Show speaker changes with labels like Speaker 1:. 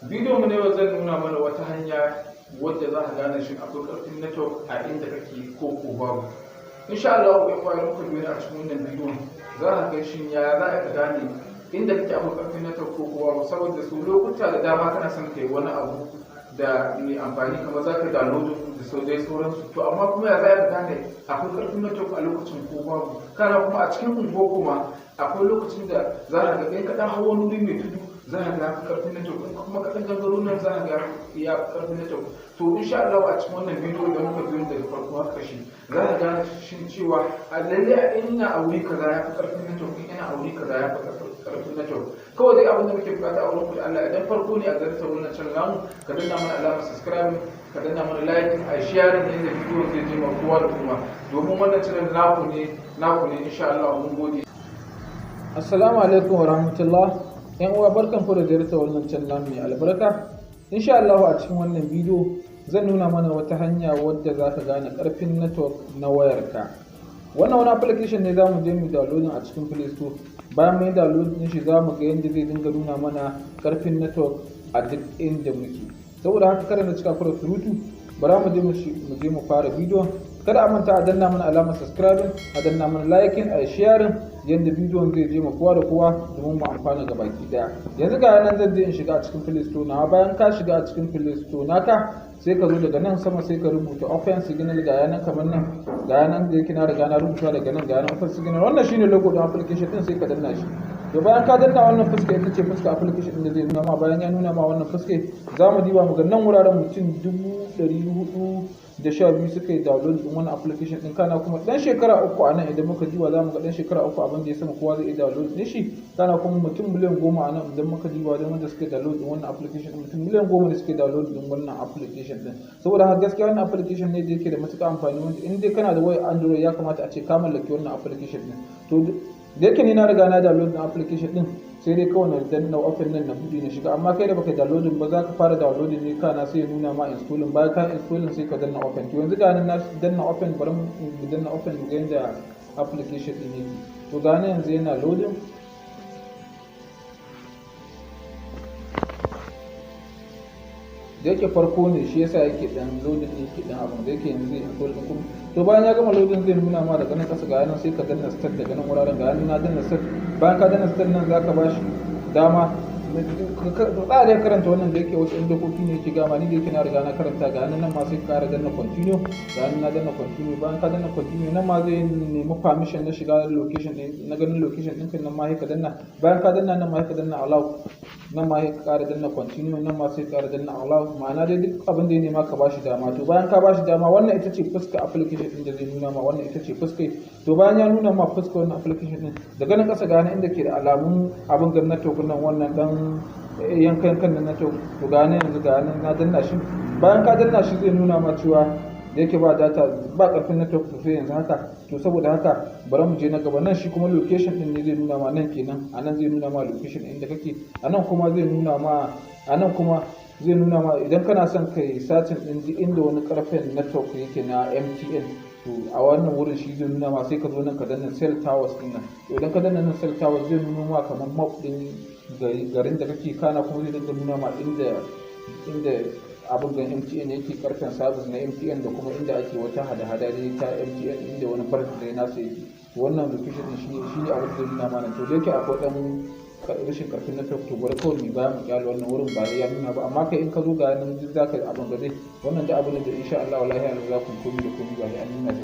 Speaker 1: Bidiyon mu ne yau zan nuna mana wata hanya wadda za ka gane shin akwai ƙarfin network a inda kake ko babu. Insha Allah, ƴan uwa, muka biyo ni a cikin wannan bidiyon, za ka kai shin ya za ka gane inda kake akwai ƙarfin network ko babu, saboda su lokuta da dama kana son kai wani abu da mai amfani, kamar za ka download da sau dai sauransu. To amma kuma ya za ka gane akwai ƙarfin network a lokacin ko babu? Kana kuma a cikin unguwa kuma akwai lokacin da za ka ga in ka ɗan hawa wuri mai tudu, za ka ga ya fi ƙarfin network, in kuma ka ɗan gangaro nan, za ka ga ya fi ƙarfin network. To insha Allah, a cikin wannan bidiyo da muka biyo daga farko har ƙarshe, za ka gane shin cewa a lalle a ina a wuri kaza ya fi ƙarfin network, in ina a wuri kaza ya fi ƙarfin network. Kawai dai abin da muke bukata a wurin ku da Allah, idan farko ne a zarta wannan channel namu, ka danna mana alamar subscribe, ka danna mana like, a sharing yadda bidiyon zai je ma kowa da kowa, domin wannan channel naku ne, naku ne insha Allah. Mun gode.
Speaker 2: Assalamu alaikum wa rahmatullah. ‘Yan uwa, barkan ku da ziyartar wannan channel mai albarka. Insha Allah, a cikin wannan bidiyo zan nuna mana wata hanya wadda za ka gane ƙarfin network na wayarka. Wannan wani application ne za mu je mu downloading a cikin Play Store. Bayan mun yi downloading din shi, za mu ga yadda zai dinga nuna mana ƙarfin network a duk inda muke. Saboda haka, kada na cika ku da surutu, bara mu je mu fara bidiyon. Kada a manta a danna mana alamar subscribing, a danna mana liking, a sharing yadda bidiyon zai je ma kowa da kowa domin mu amfana ga baki daya. Yanzu ga nan zan je in shiga a cikin Play Store na. Bayan ka shiga a cikin Play Store naka, sai ka zo daga nan sama, sai ka rubuta Open Signal. Ga yanan kamar nan, ga yanan da yake na riga na rubuta daga nan, ga yanan Open Signal. Wannan shine logo din application din, sai ka danna shi. To bayan ka danna, wannan fuska ita ce fuska application din da zai nuna ma. Bayan ya nuna ma wannan fuska, za mu diba mu ga nan wuraren mutum 412,000 suka yi download din wannan application din. Kana kuma dan shekara 3 a nan, idan muka diba za mu ga dan shekara 3 abin da ya sama kowa zai iya download din shi. Kana kuma mutum miliyan 10 a nan, idan muka diba don wanda suka yi download din wannan application din, mutum miliyan 10 ne suka yi download din wannan application din. Saboda haka, gaskiya wannan application ne da yake da matuƙar amfani, wanda in dai kana da wayar Android, ya kamata a ce ka mallaki wannan application din. To da yake ni na riga na download din application din, sai dai kawai na danna open nan na buɗe na shiga. Amma kai da baka downloading ba, za ka fara downloading ne, kana sai ya nuna ma installing. Bayan ka installing, sai ka danna open. To yanzu ga nan na danna open, bari mu danna open mu ga yanda application din yake. To ga nan yanzu yana loading. Da yake farko ne, shi yasa yake dan loading din, yake dan abun da yake yanzu zai install din kuma. To bayan ya gama loading, zai nuna ma daga nan kasa, ga nan, sai ka danna start daga nan wuraren. Ga nan na danna start. Bayan ka danna start nan, zaka bashi dama ka tsaya karanta wannan, da yake wasu ɗan dokoki ne yake gama. Ni da yake na riga na karanta, ga nan ma sai ka ƙara danna continue. Ga nan na danna continue. Bayan ka danna continue, nan ma zai nemi permission na shiga location ɗin, na ganin location ɗinka. Nan ma sai ka danna. Bayan ka danna, nan ma sai ka danna allow. Nan ma sai ka ƙara danna continue. Nan ma sai ka ƙara danna allow. Ma'ana dai duk abin da ya nema ka bashi dama. To bayan ka bashi dama, wannan ita ce fuska application ɗin da zai nuna ma. Wannan ita ce fuska. To bayan ya nuna ma fuska wannan application ɗin, daga nan ƙasa ga inda ke da alamun abin gan network nan, wannan dan yankan kan na to ga nan yanzu, ga nan na danna shi. Bayan ka danna shi, zai nuna ma cewa da yake ba data, ba karfin network sosai yanzu haka. To saboda haka, bari mu je na gaba. Nan shi kuma location din ne zai nuna ma nan kenan. A nan zai nuna ma location din da kake. A nan kuma zai nuna ma idan kana son kai searching din duk inda wani karfin network yake na MTN, to a wannan wurin shi zai nuna ma. Sai ka zo nan ka danna cell towers din nan. To idan ka danna nan cell towers, zai nuna ma kamar map din garin da kake. Kana kuma zai dinga nuna ma inda abin gan MTN yake, karfen service na MTN, da kuma inda ake wata hada-hada dai ta MTN, inda wani branch da nasu yake. To wannan location din shi ne abin da zai nuna mana. To da yake akwai dan rashin karfin network, to bari kawai mu baya mu kyale wannan wurin, ba ya nuna ba. Amma kai in ka zo, ga nan duk zaka abin ga dai wannan da abin da insha Allah wallahi za ku komi da komi ba sai an nuna shi.